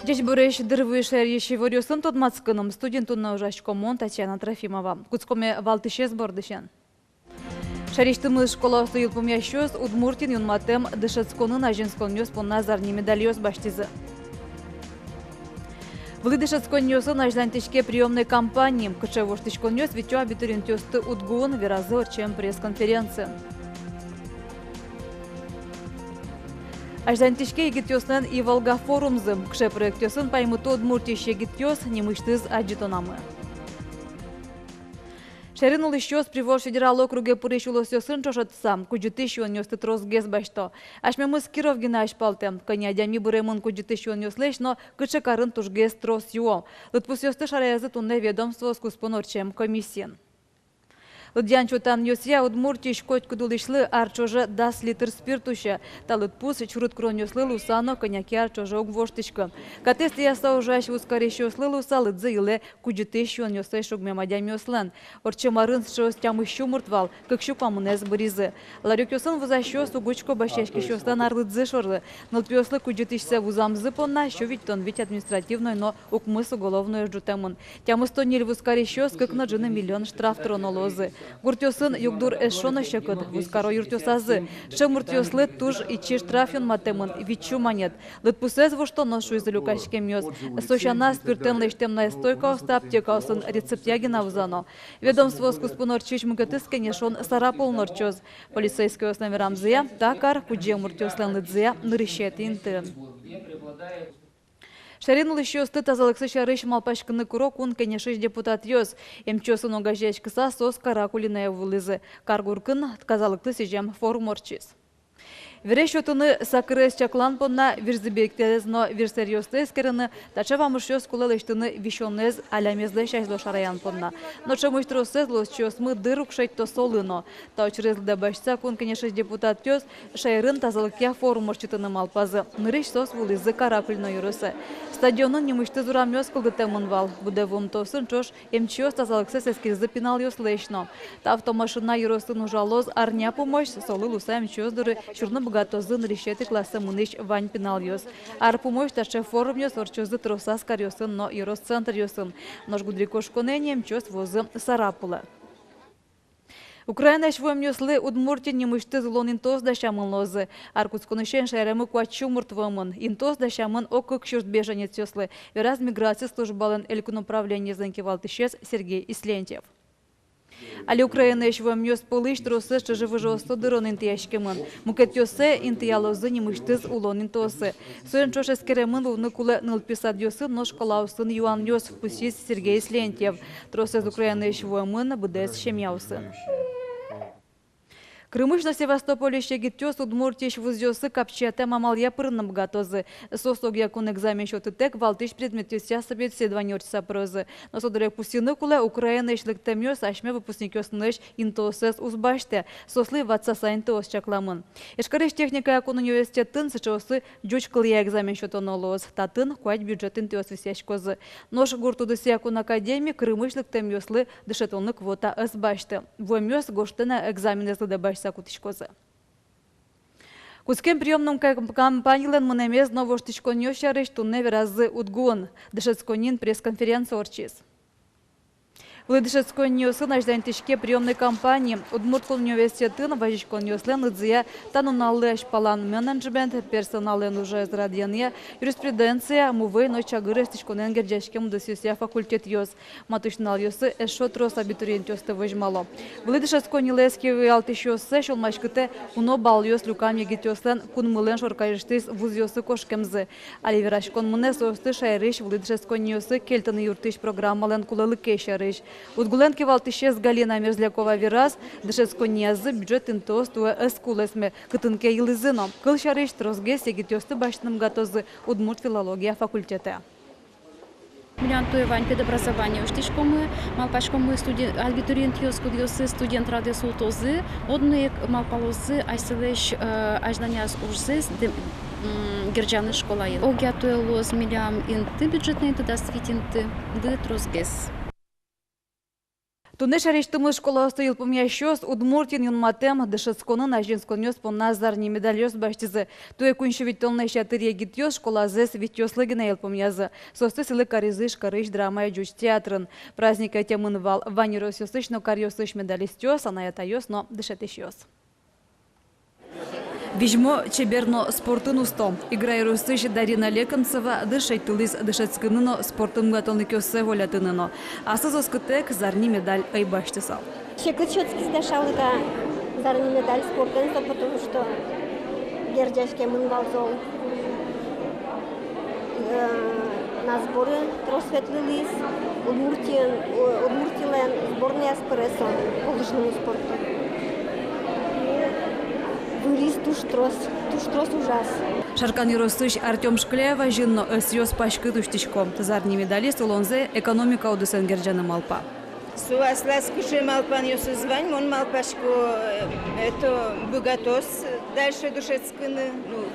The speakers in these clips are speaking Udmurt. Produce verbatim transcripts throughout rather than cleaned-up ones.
Ӟечбуресь! Дыр вуиз шаерысь иворъёсын тодматскыны. Студиын туннэ ужасько мон, Татьяна Трофимова. Кутскоме валтӥсез бордысен. Шаерысьтымы школаослы йылпумъясьёс Удмуртиын юнматэм дышетсконын азинсконъёс понна зарни медальёс басьтӥзы. Вылӥ дышетсконниосын азьланьтӥське приёмной кампани. Кыӵе воштӥськонъёс витё абитуриентъёсты УдГУын, веразы ортчем пресс-конференциын. Азьланьтӥське егитъёслэн «Иволга» форумзы. Кыӵе проектъёсын паймыто Удмуртиысь егитъёс, нимысьтыз адӟытонамы. Шаерын улӥсьёс Приволжск федерал округе пырись улосъёсын ӵошатыса, кудӟытӥсь юонъёсты тросгес басьто. Асьмемыз Киров гинэ азьпалтэм. Кӧня адями быремын кудӟытӥсь юонъёслэсь но кыӵе карын тужгес трос юо? Лыдпусъёсты шараязы туннэ ведомствоос куспын ортчем комиссиын. Лыдъян-чотанъёсъя, Удмуртиысь котькуд улӥсьлы ар ӵоже дас литр спирт усе. Та лыдпус чурыт куронъёслы луыса но кӧня ке ар ӵоже уг воштӥськы. Катэз тӥяса ужась вузкарисьёслы луыса лыдзы йылэ кудӟытӥсь юонъёслэсь шугмем адямиослэн. Ортчем арын сыӵеос тямыс сю мурт вал, кык сю куамынэз быризы. Ларёкъёсын вузасьёс уг учко басьяськисьёслэн арлыдзы шоры. Нылпиослы кудӟытӥсьсэ вузамзы понна сю витьтон вить административной но укмыс уголовной уж ӝутэмын. Тямыстон ньыль вузкарисьёс кык но ӝыны миллион штраф тыроно луозы. Гуртъёсын югдур эшшо но секыт, вузкаро юртъёсазы. Сыӵе муртъёслы туж ичи штраф юнматэмын, вить сю манет. Лыдпусэз воштоно, шуизы люкаськемъёс. Со сяна, спиртэн лэсьтэм настойкаосты аптекаосын рецептъя гинэ вузано. Ведомствоос куспын ортчись мукетыз кенешон Сарапулын ортчоз. Полицейскойёслэн верамзыя, та кар кудӟем муртъёслэн лыдзыя нырысетӥ интыын. Шаерын улӥсьёсты тазалыксы сярысь малпаськыны куро Кун Кенешысь депутатъёс. Эмчиосын огазеяськыса, соос Каракулино вуылӥзы. Кар гуртын тазалыкты сӥзем форум ортчиз. Вире сётыны сакырез чаклан понна, вирзӥберитэз но вирсэръёсты эскерыны, таӵе вамышъёс кулэ лэсьтыны висёнэз алямезлэсь азьло шараян понна. Но ӵемысь тросэз луосчиосмы дыр уг шедьто солы но. Та учырез лыдэ басьтыса, Кун Кенешысь депутатъёс шаерын тазалыкъя форум ортчытыны малпазы. Нырысь соос вуылӥзы Каракулино ёросэ. Стадионын нимысьтыз урамъёс кылдытэмын вал. Будэ вуымтэосын ӵош эмчиос тазалыксэс эскеризы пиналъёслэсь но. Та автомашина ёросын ужалоз арня пумозь, солы луыса эмчиос доры сюрыны быгатозы нырысетӥ классэ мынӥсь вань пиналъёс. Ар пумозь таӵе форумъёс ортчозы тросаз каръёсын но ёрос центръёсын. Нош гудырикошконэ ини эмчиос вуозы Сарапулэ. Украинаысь вуэмъёслы Удмуртиын нимысьтыз улон интыос дасямын луозы. Ар кутсконысен шаерамы куать сю мурт вуэмын. Интыос дасямын ог кык сюрс беженецъёслы, вераз миграция службалэн элькун управлениезлэн кивалтӥсез Сергей Ислентьев. Али Украинаысь вуэмъёс пӧлысь тросэз чыжы-выжыосты дырон интыяськемын. Мукетъёссэ интыялозы нимысьтыз улон интыосы. Соин ӵош эскеремын луыны кулэ нылпи садъёсын но школаосын юанъёс, пусйиз Сергей Ислентьев. Тросэз Украинаысь вуэмын быдэс семьяосын. Крымысь но Севастопольысь егитъёс Удмуртиысь вузъёсы капчиятэ амалъя пырыны быгатозы. Соос огъякун экзамен сётытэк валтӥсь предметъёсъя собеседование ортчыса пырозы. Но со дыре пусйыны кулэ, Украинаысь лыктэмъёс асьме выпускникъёсынысь интыосэз уз басьтэ. Соослы ватсаса интыос чакламын. Ижкарысь техникая кун университетын сыӵеослы ӟуч кылъя экзамен сётоно луоз. Татын куать бюджет интыос висъяськозы. Нош гурт удысъя кун академи Крымысь лыктэмъёслы дышетонлы квота ӧз басьты. Вуэмъёс гожтэтэ на экзаменэз лыдэ басьтыса кутӥськозы. Кутскем приёмной кам-, кампанилэн мынэмез но воштӥськонъёс сярысь туннэ веразы УдГУын. Дышетсконниын пресс-конференция ортчиз. Вылӥ дышетсконниосын азьланьтӥське приёмной кампани. Удмурт кун университетын вазиськонъёслэн лыдзыя та нуналлы азьпалан менеджмент, персоналлэн ужез радъянъя, юриспруденция, мувӧй но чагыр эстӥськонэн герӟаськем удысъёсъя факультетъёс. Матысь нуналъёсы эшшо трос абитуриентъёсты возьмало. Вылӥ дышетсконнилэсь кивалтӥсьёссэ сюлмаськытэ уно балъёс люкам егитъёслэн кунмылэн шоркарысьтыз вузъёсы кошкемзы. Али вераськон мынэ соосты шаерысь вылӥ дышетсконниосы кельтыны юрттӥсь программалэн кулэлыкез сярысь. УдГУлэн кивалтӥсез Галина Мерзлякова вераз, дышетсконниязы бюджет интыос туэ ӧз кулэсме, кытын ке йылӥзы но. Кылсярысь, тросгес егитъёсты басьтыны быгатозы удмурт филология факультетэ. Милям туэ вань педобразование усьтӥськомы, малпаськомы, студен-, абитуриентъёс, кудъёсыз студент радэ султозы, одно ик малпалозы асьсэлэсь, э, азьланяз ужзэс дэ-, м, герӟаны школаын. Огъя туэ луоз милям инты, бюджетной инты, дас вить инты, выль тросгес. Туннэ шаерысьтымы школаосты йылпумъясьёс Удмуртиын юнматэм дышетсконын азинсконъёс понна зарни медальёс басьтӥзы. Туэ куинь сю витьтонлэсь ятыр егитъёс школазэс витьёслы гинэ йылпумъязы. Соосты сӥлы каризы Ижкарысь драмая ӟуч театрын. Праздник ӧтемын вал вань ёросъёсысь но каръёсысь медалистъёс, анай-атайёс но дышетӥсьёс. Визьмо, чебер но спортын усто. Игра ёросысь Дарина Лекомцева дышетылӥз дышетскыны но спортын быгатонлыкъёссэ волятыны но. Аслыз оскытэк зарни медаль ӧй басьтысал. Секыт сётскиз дасялы та зарни медаль спортэн со, потому что герӟаськемын вал зол. Э, на сборы трос ветлылӥз, Удмуртиын, у-, Удмуртилэн сборнояз пыре со по лыжному спорту. Вылӥз туж трос, туж трос ужаз. Шаркан ёросысь Артём Шкляев азьын но ӧсъёс паськыт усьтӥсько. Зарни медалист улонзэ экономика удысэн герӟаны малпа. Со аслаз кыӵе малпанъёсыз вань, мон малпасько, э, это быгатоз дальше дышетскыны. Ну,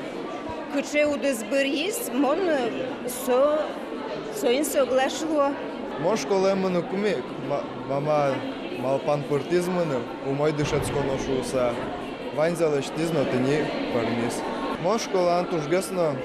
кыӵе удыс быръиз, мон, э, со, соин соглаш луо. Мон школае мыныкум ик, ма-, мама малпан пыртӥз мыным, умой дышетсконо шуыса. Ваньзэ лэсьтӥз но тӥни пӧрмиз. Мон школаын тужгес но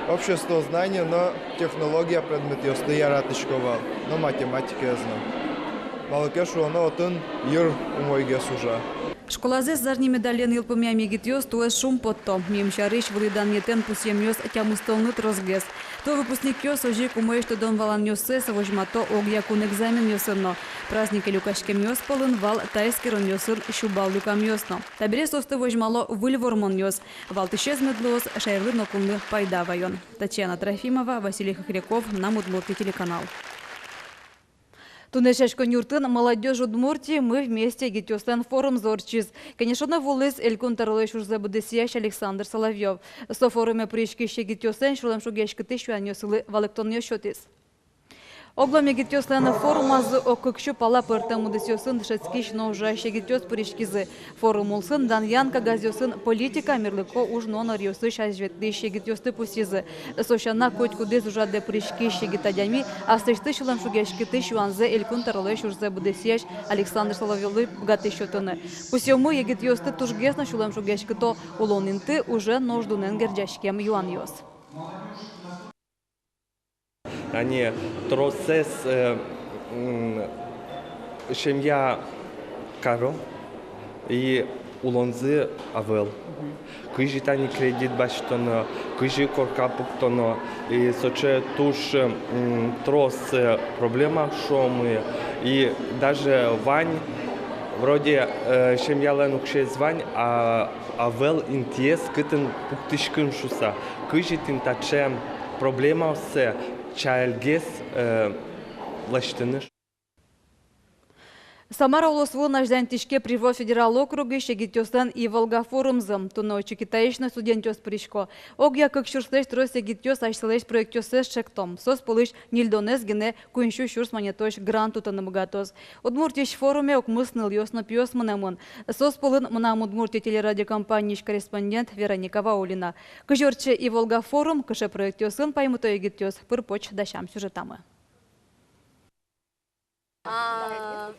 обществознание но технология предметъёсты яратӥсько вал, но математикаез но. Малы ке шуоно, отын йыр умойгес ужа. Школазэс зарни медален йылпумъям егитъёс туэ шумпотто. Миым сярысь вылӥ данъетэн пусъемъёс тямыстонлы тросгес. Туэ выпускникъёс озьы ик умоесь тодон-валанъёссэс возьмато огъя кун экзаменъёсын но. Празднике люкаськемъёс пӧлын вал та эскеронъёсын сю балл люкамъёс но. Табере соосты возьмало выль вормонъёс. Валтӥсез мед луоз шаерлы но кунлы пайда ваён. Татьяна Трофимова, Василий Хохряков, «Мынам Удмуртие» телеканал. Туннэ Сяськон юртын «Молодёжь Удмуртии, мы вместе» егитъёслэн форумзы ортчиз. Кенешоно вуылӥз Элькун тӧролэсь ужзэ быдэсъясь Александр Соловьёв. Со форуме пыриськись егитъёслэн сюлэмшугъяськытӥсь юанъёсылы валэктонъёс сётӥз. Огъя егитъёслэн форумазы ог кык сю пала пӧртэм удысъёсын дышетскись но ужась егитъёс пыриськизы. Форум улсын данъян кагазъёсын политика, мерлыко уж но ӧнеръёсысь азьветлӥсь егитъёсты пусйизы. Со сяна, котькудӥз ужрадэ пыриськись егит адями аслэсьтыз сюлэмшугъяськытӥсь юанзэ Элькун тӧролэсь ужзэ быдэсъясь Александр Соловьёвлы быгатӥз сётыны. Пусъёмы, егитъёсты тужгес но сюлэмшугъяськыто улон инты, ужен но уждунэн герӟаськем юанъёс. Тани тросэз, э, м, семья каро и улонзы ӧвӧл. Кызьы тани кредит басьтоно, кызьы корка пуктоно, и сыӵе туж, м, трос, э, проблема, шуомы. И даже вань, вроде, э, семьялэн уксёез вань, а ӧвӧл интыез, кытын пуктӥськыны шуыса. Кызьы тӥни таӵе проблемаоссэ ӵальгес, э, лэсьтыны. Самара улос вылын азьланьтӥське Приволжск федерал округысь егитъёслэн «Иволга» форумзы. Туннэ отчы Китайысь но студентъёс пырисько. Огъя кык сюрслэсь трос егитъёс асьсэлэсь проектъёссэс ӵекто. Соос пӧлысь ньыльдонэз гинэ куинь сю сюрс манетозь грант утыны быгатоз. Удмуртиысь форуме укмыс нылъёс но пиос мынэмын. Соос пӧлын «Мынам Удмуртие» телерадиокомпаниысь корреспондент Вероника Ваулина. Кызьы ортче «Иволга» форум, кыӵе проектъёсын паймыто егитъёс, пыр-поч дасям сюжетамы. А,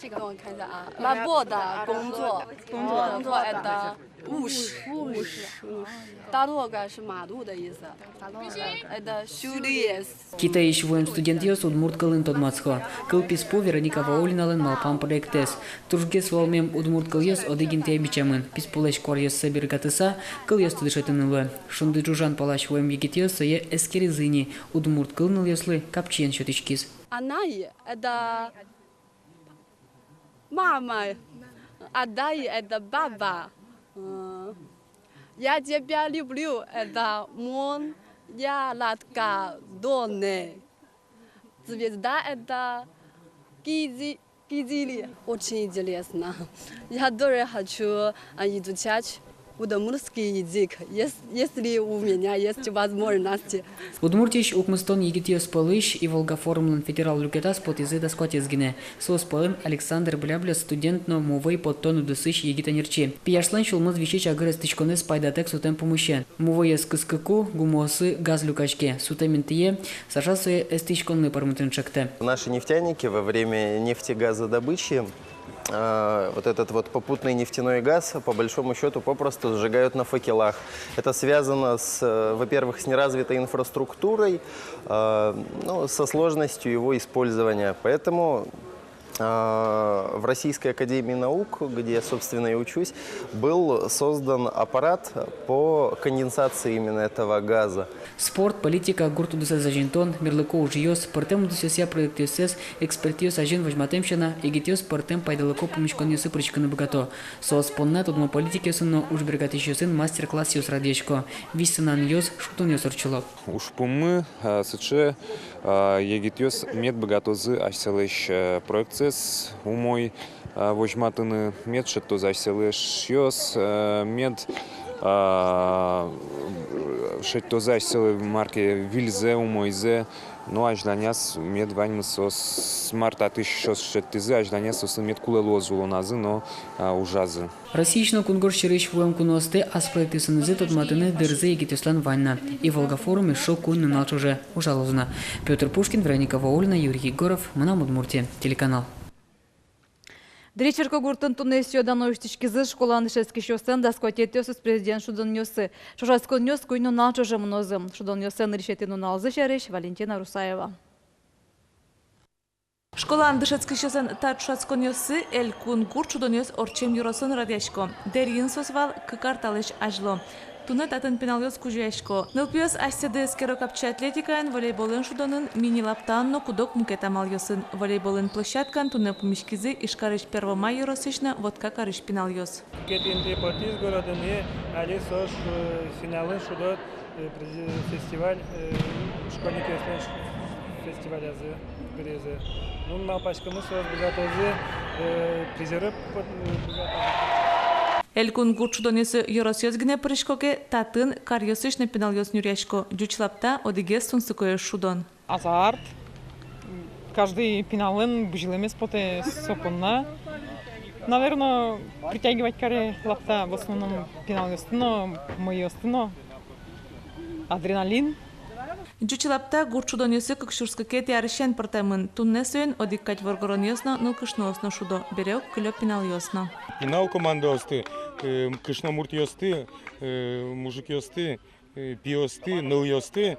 这个我看一下啊。 Работа, 工作。 工作。 工作 это 务实。 务实。 Дорога 是马路的意思。 Это 修理。 Китайысь вуэм студентъёс удмурт кылын тодматско. Кыл писпу Вероника Ваулиналэн малпам проектэз. Тужгес вӧлмем удмурт кылъёс одӥг интые бичамын. Писпулэсь куаръёссэ бергатыса, кылъёсты дышетыны луэ. Шунды ӝужан палась вуэм егитъёс сое эскеризы ини, удмурт кыл нылъёслы капчиен сётӥськиз. Анай, это мама. Адай, это папа. М, я тебя люблю, это мон яратка донэ. Звезда, это кизи-, кизили. Очень интересно. Я тоже хочу, а, изучать. Удмуртский язык, ес-, если у меня есть возможности. Удмуртиысь укмыстон егитъёс пӧлысь «Иволга» форумлэн федерал люкетаз потӥзы дас куатез гинэ. Соос пӧлын Александр Блябля, студент но «Мувӧй» поттон удысысь егит ӧнерчи. Пияшлэн сюлмыз висись агыр эстӥськонэз пайдатэк сутэм пумысен. Мувӧйёс кыскыку, гумыосы газ люкаське. Сутэм интые Саша сое эстӥськонлы пӧрмытыны чектэ. Наши нефтяники во время нефтегазодобычи, э, вот этот вот попутный нефтяной газ, по большому счёту, попросту сжигают на факелах. Это связано с, э, во-первых, с неразвитой инфраструктурой, э, ну, со сложностью его использования. Поэтому а, в Российской академии наук, где я, собственно, и учусь, был создан аппарат по конденсации именно этого газа. Спорт, политика, гурт удысэз азинтон, мерлыко ужъёс, пӧртэм удысъёсъя проектъёссэс экспертъёс азьын возьматэм сяна, егитъёс пӧртэм пайдалыко пумиськонъёсы пыриськыны быгато. Соос понна тодмо политикъёсын но ужбергатӥсьёсын мастер-классъёс радъясько, визьсананъёс, шудонъёс ортчыло. Ужпуммы, э, сыӵе, э, егитъёс мед быгатозы асьсэлэсь, э, проектсэс умой, э, возьматыны, мед шедьтозы асьсэлы эшъёс, э, мед, э, шедьтозы асьсэлы мар ке вильзэ, умойзэ, но азьланяз мед ваньмыз соос, мар татысь соос шедьтӥзы, азьланяз соослы мед кулэ луоз улоназы но, э, ужазы. Россиысь но кунгож сьӧрысь вуэм куноосты ас проектъёсынызы тодматыны дырзы егитъёслэн вань на. «Иволга» форум эшшо куинь нунал ӵоже ужалоз на. Пётр Пушкин, Вероника Ваулина, Юрий Егоров, «Мынам Удмуртие» телеканал. Дэри черкогуртын туннэ сӥё-дано усьтӥськизы школаын дышетскисьёслэн дас куатетӥосыз президент шудонъёссы. Ӵошатсконъёс куинь нунал ӵоже мынозы. Шудонъёслэн нырысетӥ нуналзы сярысь Валентина Русаева. Школаын дышетскисьёслэн та ӵошатсконъёссы элькун гурт шудонъёс ортчем ёросын радъясько. Дэриын соос вал кык ар талэсь азьло. Туннэ татын пиналъёс кузёясько. Нылпиос асьсэды эскеро капчи атлетикаын, волейболэн шудонын, мини-лаптаын но куд-ог мукет амалъёсын. Волейболэн площадкаын туннэ пумиськизы Ижкарысь Первомай ёросысь но Воткакарысь пиналъёс. Кытын трипотиз городын, э, али соос, э, финалын шудо, э, през-, фестиваль, э, школьникъёслэн ш-, фестивалязы, призы. Ну, малпаськомы, соос быгатозы, э, призеры пот-, э, быгатозы. Элькун гурт шудонъёсы ёросъёс гинэ пырисько ке, татын каръёсысь но пиналъёс нюръясько. Ӟуч лапта — одӥгез тунсыкоез шудон. Азарт. Каждый пиналлэн бызьылэмез потэ со понна. Наверно, притягивать каре лапта в основном пиналъёсты но, мӧйыосты но. Адреналин. Ӟуч лапта гурт шудонъёсы кык сюрс кыкетӥ арысен пыртэмын. Туннэ соин одӥг кадь воргоронъёс но, нылкышноос но шудо, бере ук кылё пиналъёс но. Пинал командаосты, э, кышномуртъёсты, э, мужикъёсты, э, пиосты, нылъёсты,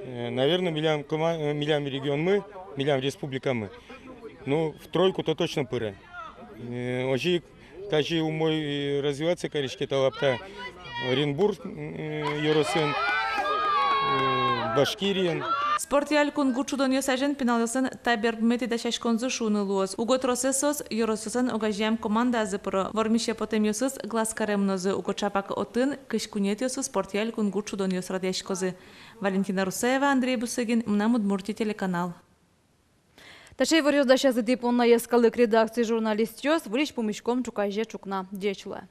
э, наверно, милям кома-, э, милям регионмы, милям республикамы, ну, в тройку-то точно пыре. Э, озьы ик тазьы умой, э, развиваться кариське та лапта Оренбур, э, ёросын, э, Башкириын. Спортъя элькун гурт шудонъёс азьын пиналъёслэн та берпуметӥ дасяськонзы шуыны луоз. Уго тросэз соос ёросъёслэн огазеям командаязы пыро. Вормисе потэмъёсыз Глазкаре мынозы, уго ӵапак отын кызь куинетӥосыз спортъя элькун гурт шудонъёс радъяськозы. Валентина Русаева, Андрей Бусыгин, «Мынам Удмуртие» телеканал. Таӵе иворъёс дасязы тӥ понна йӧскалык редакциысь журналистъёс. Выльысь пумиськом ӵуказе ӵукна. Ӟеч луэ.